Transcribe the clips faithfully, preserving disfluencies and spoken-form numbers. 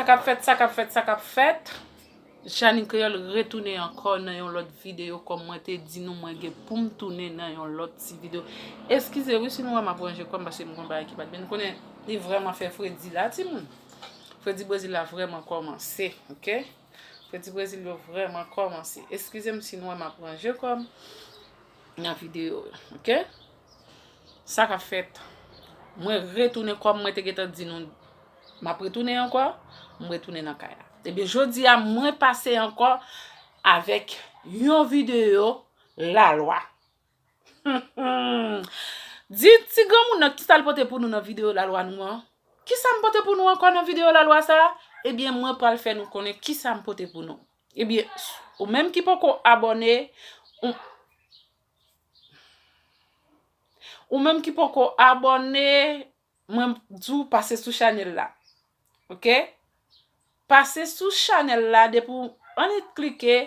Sa k ap fèt, sa k ap fèt, sa k ap fèt. Jani Kreyòl retounen ankò nan yon lòt videyo, kòm mwen te di nou, mwen gen pou m tounen nan yon lòt ti videyo. Eskize wi si nou wè m ap ranje kò m, paske m gon bagay ki pa t byen. Nou konnen li vrèman fè fredi la, timoun. Fredi Brezil la vrèman kòmanse, oke? Fredi Brezil yo vrèman kòmanse. Eskize m si nou wè m ap ranje kò m nan videyo yo, oke? Sa k ap fèt? Mwen retounen kòm mwen te gentan di nou, m ap retounen ankò, m retounen nan kay la. Ebyen, jodi a, mwen pase ankò avèk yon videyo lalwa. Di ti granmoun nan ki sa l pote pou nou nan videyo lalwa nou an. Ki sa m pote pou nou ankò nan videyo lalwa sa a? Ebyen, mwen pral fè nou konnen ki sa m pote pou nou. Ebyen, ou menm ki poko abòne, ou, ou menm ki poko abòne, mwen di w pase sou chanèl la. Oke? Pase sou chanèl la, depi w annik klike,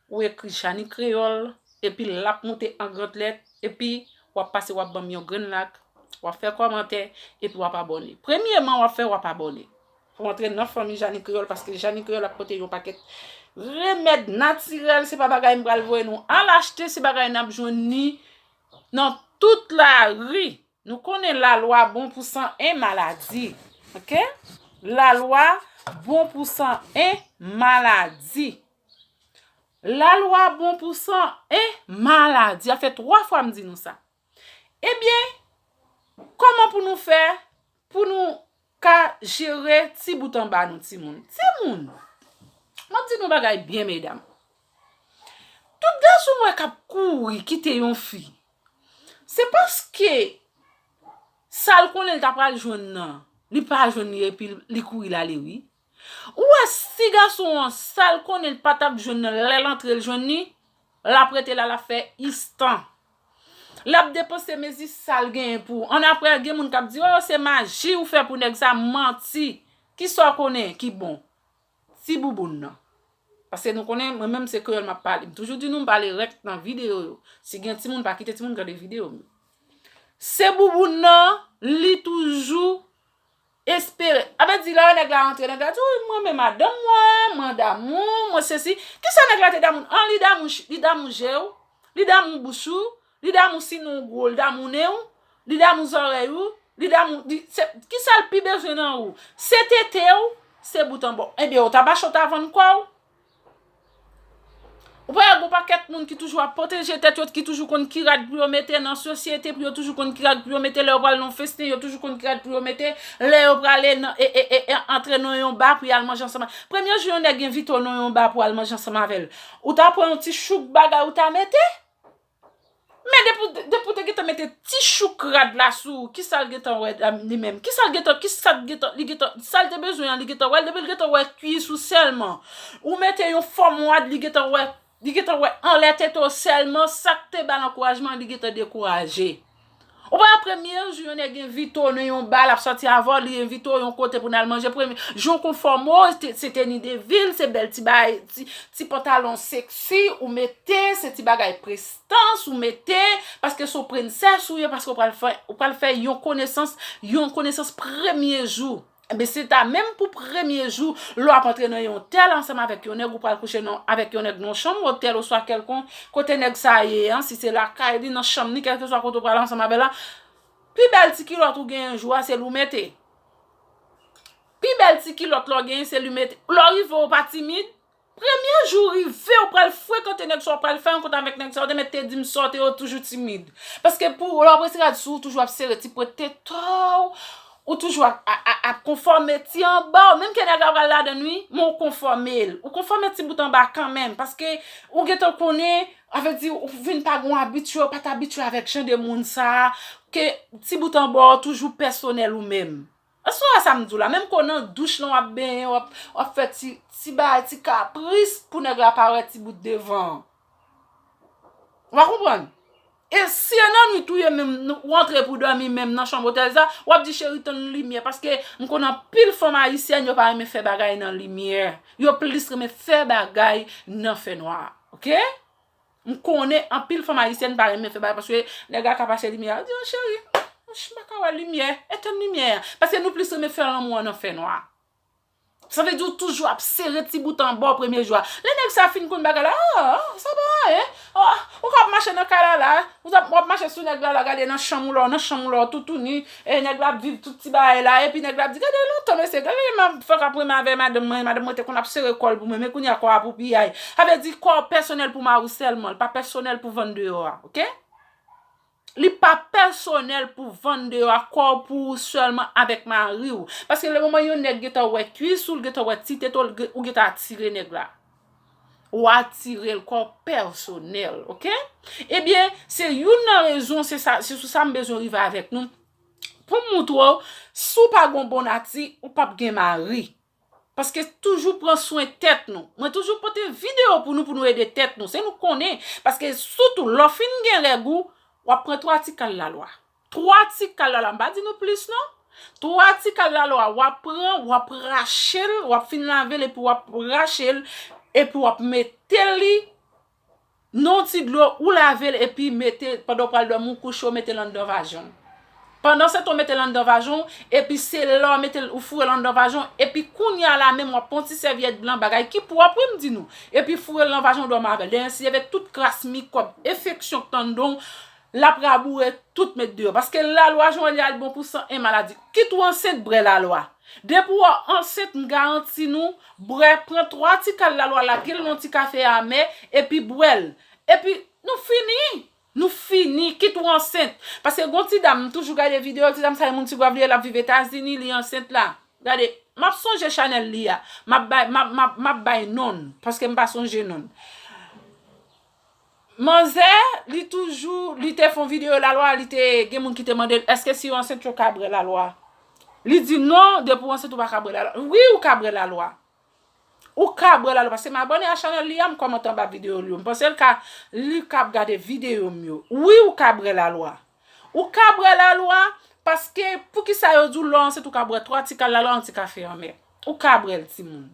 ou ekri Jani Kreyòl, epi l ap moute an gran lèt, epi w ap pase, w ap ban m yon grenn lak, w ap fè kòmantè, epi w ap abòne. Premyeman, w ap fè, w ap abòne. Pou antre nan fanmi Jani Kreyòl, paske Jani Kreyòl ap pote yon pakèt remèd natirèl, se pa bagay m pral voye nou al achte, se bagay n ap jwenn ni nan tout lari. Nou konnen lalwa bon pou san en maladi. Oke? Lalwa bon pou san en maladi. Lalwa bon pou san en maladi. A fè twa fwa m di nou sa. Ebyen, kòman pou nou fè pou nou ka jere ti bout anba nou, timoun? Timoun, m ap di nou bagay byen, medam. Tout gason w wè k ap kouri kite yon fi, se paske sa l konnen l ta pral jwenn nan, li pa jwenn li epi li kouri l ale wi. Ou wè si gason an sa l konnen l pa t ap jwenn nan lè l antre l jwenn li, l ap rete la, l ap fè istan. L ap depanse mezi sa l genyen pou. Annapre, gen moun k ap di, "Oh, se maji ou fè pou nèg sa." Manti. Kisa w konnen ki bon? Ti bouboun nan. Paske nou konnen, mwen menm se kreyòl m ap pale. M toujou di nou, m pale rèk nan videyo yo. Si gen timoun, pa kite timoun gade videyo m yo. Se bouboun nan, li toujou espere. A vle di, lè nèg la rantre, nèg la di, "Wi, mwen renmen madanm mwen, mwen damou, mwen sesi." Kisa nèg la te damou? An, li damou, li damou je w, li damou bouch ou, li damou si nou gwo, li damou nen w, li damou zòrèy ou, li damou, li, se, kisa l pi bezwen nan ou? Se tete w, se bout anba w. Ebyen, ou ta mache, w ta vann kò w. Ou pa wè gon pakèt moun ki toujou ap pwoteje tèt yo, ki toujou konn ki rad pou yo mete nan sosyete, pou yo toujou konn ki rad pou yo mete lè yo pral nan yon festen, yo toujou konn ki rad pou yo mete lè yo prale nan, e, e, e, e, antre nan yon ba pou y al manje ansanm. Premye jou yon nèg envite w nan yon ba pou al manje ansanm avè l, ou ta pran yon ti chouk bagay ou ta mete? Men depi, depi w te gentan mete ti chouk rad la sou ou, kisa l gentan wè, dam, li menm? Kisa l gentan, kisa l gentan, li gentan, sa l te bezwen an, li gentan wè l, depi l gentan wè kwis ou sèlman. Ou mete yon fòm wad, li gentan wè, li gentan wè anlè tete w sèlman, sa k te ba l ankourajman, li gentan dekouraje. Ou pa wè premye jou yon nèg envite w nan yon ba, l ap sòti avè w, li envite w yon kote pou n al manje, premye jou w konfòme w, se teni de vil, se bèl ti bagay, ti, ti pantalon seksi ou mete, se ti bagay prestans ou mete, paske se yon prensès ou ye, paske w pral fè, ou pral fè yon konesans, yon konesans premye jou. Ebyen, se ta menm pou premye jou, lè w ap antre nan yon otèl ansanm avèk yon nèg, ou pral kouche nan, avèk yon nèg nan yon chanm otèl oswa kèlkonk kote nèg sa ye an, si se lakay li, nan chanm li, kèlkeswa kote w pral ansanm avè l la, pi bèl ti kilòt ou genyen jou a, se li w mete. Pi bèl ti kilòt lè w genyen, se li w mete. Lè w rive, ou pa timid. Premye jou w rive, ou pral frekante nèg sa, ou pral fè rankont avèk nèg sa, ou te mèt te di m sa, w te yo toujou timid. Paske pou lè w ap resi rad sou ou, toujou ap sere ti pwent tete w, ou toujou ap, ap, ap, ap konfòme ti anba w, menm ke nèg la pral ladann wi, men w konfòme l. Ou konfòme ti bout anba kanmenm, paske ou gentan konnen, a vle di, ou vin pa gon abitye, ou pa t abitye avèk jan de moun sa a, ke ti bout anba w toujou pèsonèl ou menm. Èske w wè sa m di w la? Menm ke w nan douch lan, w ap benyen, w ap, w ap fè ti, ti bagay, ti kapris pou nèg la pa wè ti bout devan an. Ou pa konprann? E si e nan nwit ou ye menm, ou antre pou dòmi menm nan chanm otèl sa, w ap di, "Cheri, tann limyè," paske m konn anpil fanm ayisyèn, yo pa renmen fè bagay nan limyè. Yo plis renmen fè bagay nan fènwa. Oke? M konnen anpil fanm ayisyèn pa renmen fè bagay paske nèg la ka pase limyè a, yo di, "Oh, cheri, m pa ka wè limyè, etenn limyè a." Paske nou plis renmen fè lanmou an nan fènwa. Sa vle di ou toujou ap sere ti bout anba w premye jou a. Lè nèg sa fin konn bagay la, ah, ah, sa pa anyen. Ah, ou ka ap mache nan kay la la, ou ap, w ap mache sou nèg la la, gade nan chanm ou la, nan chanm ou la, toutouni, e nèg la ap viv tout ti bagay la, epi nèg la ap di, gade lontan mesye, gade m ap fè k ap renmen avè madanm mwen, madanm mwen te konn ap sere kò l pou mwen, men kounye a kò a pou piyay. Sa vle di kò pèsonèl pou mari w sèlman, li pa pèsonèl pou vann deyò a, oke? Li pa pèsonèl pou vann deyò a, kò w pou ou sèlman avèk mari w. Paske lè moman yon nèg gentan wè kuis ou, l gentan wè ti tete w, l gen- ou gentan atire nèg la. Ou atire l, kò pèsonèl, oke? Ebyen, se youn nan rezon, se sa, se sou sa m bezwen rive avèk nou. Pou m moutre w, si w pa gon bon nati, ou p ap gen mari. Paske toujou pran swen tèt nou. Mwen toujou pote videyo pou nou, pou nou ede tèt nou. Se nou konnen. Paske sitou, lè w fin gen règ ou, w ap pran twa ti kal lalwa. Twa ti kal lalwa. M pa di nou plis, non. Twa ti kal lalwa, w ap pran, w ap rache l, w ap fin lave l, epi w ap rache l, epi w ap mete li nan yon ti dlo, ou lave l epi mete, pandan w pral dòmi, ou kouche, ou mete l anndan vajen w. Pandan se tan w mete l anndan vajen w, epi se la w mete l, ou foure l anndan vajen w, epi kounye a la menm w ap pran yon ti sèvyèt blan, bagay ki pwòp wi m di nou, epi foure l nan vajen w, dòmi avè l. Dèyè si avèk tout kras mikwòb, enfeksyon k t anndan w, l ap raboure tout met deyò. Paske lalwa Jovenel li al bon pou san en maladi. Kit ou ansent, bwè lalwa. Depi w ansent, m garanti nou, bwè, pran twa ti kal lalwa, lage l nan ti kafe amè, epi bwè l. Epi, nou fini. Nou fini. Kit ou ansent. Paske gon ti dam, m toujou gade videyo, ti dam sa, e moun ti gwav li ye, l ap viv Etazini, li ansent la. Gade, m ap sonje chanèl li a. M ap bay, m ap, m ap, m ap bay non l, paske m pa sonje non l. Manzè, li toujou, li te fè yon videyo lalwa, li te gen moun ki te mande l, èske si yo ansent yo ka bwè lalwa? Li di non, depi w ansent ou pa ka bwè lalwa. Wi, ou ka bwè lalwa. Ou ka bwè lalwa, paske m abòne a chanèl li a, m kòmante anba videyo l yo. M panse l ka, li ka ap gade videyo m yo. Wi, ou ka bwè lalwa. Ou ka bwè lalwa, paske poukisa yo di w lè w ansent ou ka bwè twa ti kal lalwa, yon ti kafe anmè? Ou ka bwè l, timoun.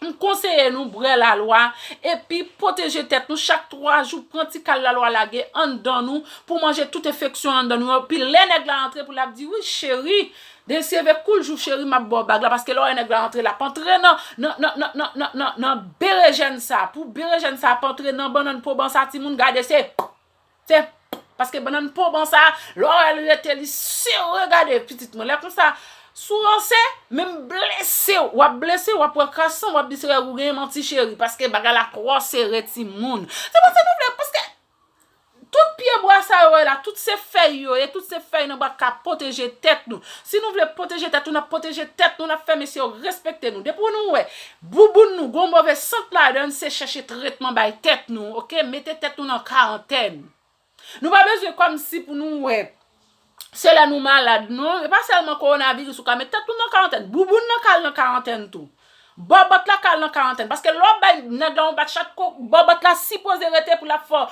M konseye nou bwè lalwa epi pwoteje tèt nou. Chak twa jou, pran ti kal lalwa lage anndan nou pou manje tout enfeksyon anndan nou yo. Epi lè nèg la antre pou l ap di, wi, cheri, deseve koul jou, cheri, m ap ba w bag la. Paske lè w wè nèg la antre, l ap antre nan, nan, nan berejèn sa. Pou berejèn sa ap antre nan bannann poban sa, timoun, gade se Se, paske bannann poban sa, lè w wè l rete, li sere, gade, pitit mwen. Lè konsa, si w ranse, menm blese w, w ap blese, w ap pran kras san, w ap di se règ ou genyen, manti cheri, paske bagay la twò sere, timoun. Se pou sa nou vle, paske tout pye bwa sa yo wè la, tout se fèy yo ye, tout se fèy nan bwa k ap pwoteje tèt nou. Si nou vle pwoteje tèt nou, n ap pwoteje tèt nou, n ap fè mesye yo respekte nou. Depi nou wè bouboun nou gon move sant ladan l, se chèche tretman bay tèt nou, oke? Mete tèt nou nan karantèn. Nou pa bezwen kòmsi pou nou wè se lè nou malad, non. E pa sèlman kowonaviris ou ka met tèt ou nan karantèn. Bouboun nan ka al nan karantèn tou. Bòbòt la ka al nan karantèn. Paske lè w ap bay nèg la yon bat chat, ko- bòbòt la sipoze rete pou l ap fè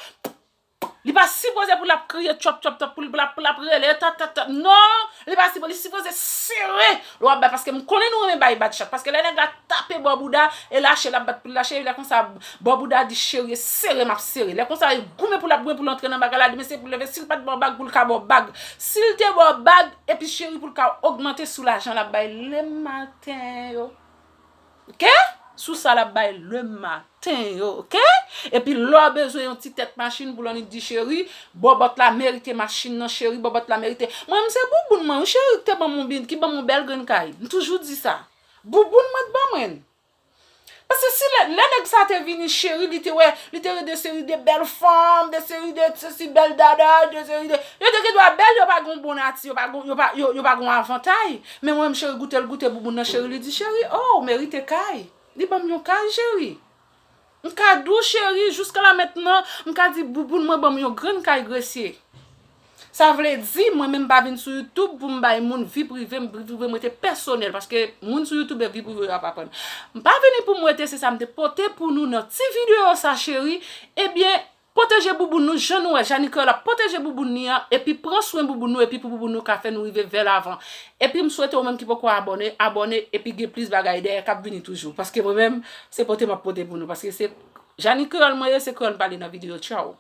Li pa sipoze pou l ap kriye tchòp tchòp tchòp, pou l ap, pou l ap rele ta ta ta. Non, li pa sipoze, li sipoze sere. Lè w ap bay, paske m konnen nou renmen bay bat chat. Paske lè nèg la tape bò bouda e lache, l ap bat pou l lache, lè konsa bò bouda di cheri, sere, m ap sere. Lè konsa li goumen pou l ap goumen pou l antre nan bagay la, li mesye pou l leve, si l pa t ba w bag, pou l ka ba w bag. Si l te ba w bag, epi cheri pou l ka ogmante sou lajan l ap bay lematen yo. Oke? Sou sa l ap bay lematen yo, oke? Epi lè w bezwen yon ti tèt machin pou l annik di cheri, bòbòt la merite machin nan, cheri, bòbòt la merite. Mwen menm se bouboun mwen wi, cheri, ki te ban m yon bin, ki ban m yon bèl grenn kay. M toujou di sa. Bouboun mwen t ban mwen l. Paske si lè, lè nèg sa te vini, cheri, li te wè, li te wè de seri de bèl fanm, de seri de sesi bèl dada, de seri de, yo te gen dwa bèl, yo pa gen yon bon nati, yo pa gen, yo pa, yo, yo pa gen yon avantay. Men mwen menm cheri goute l goute bouboun nan cheri, li di, cheri, oh, ou merite kay. Li ban m yon kay, cheri. M ka di w, cheri, jiska la mentnan, m ka di bouboun mwen ban m yon grenn kay gresye. Sa vle di, mwen menm m pa vin sou YouTube pou m bay moun vi prive m, vi prive m rete pèsonèl, paske moun sou YouTube e vi prive yo ap aprann. M pa vini pou m rete, se sa m te pote pou nou nan ti videyo sa, cheri. Ebyen, pwoteje bouboun nou, jan nou wè Jani Kreyòl ap pwoteje bouboun li an, epi pran swen bouboun nou, epi pou bouboun nou ka fè nou rive vè lavan. Epi m swete ou menm ki poko abòne, abòne, epi gen plis bagay dèyè k ap vini toujou. Paske mwen menm, se pote m ap pote pou nou. Paske se Jani Kreyòl mwen ye, se kreyòl m pale nan videyo. Tchaw!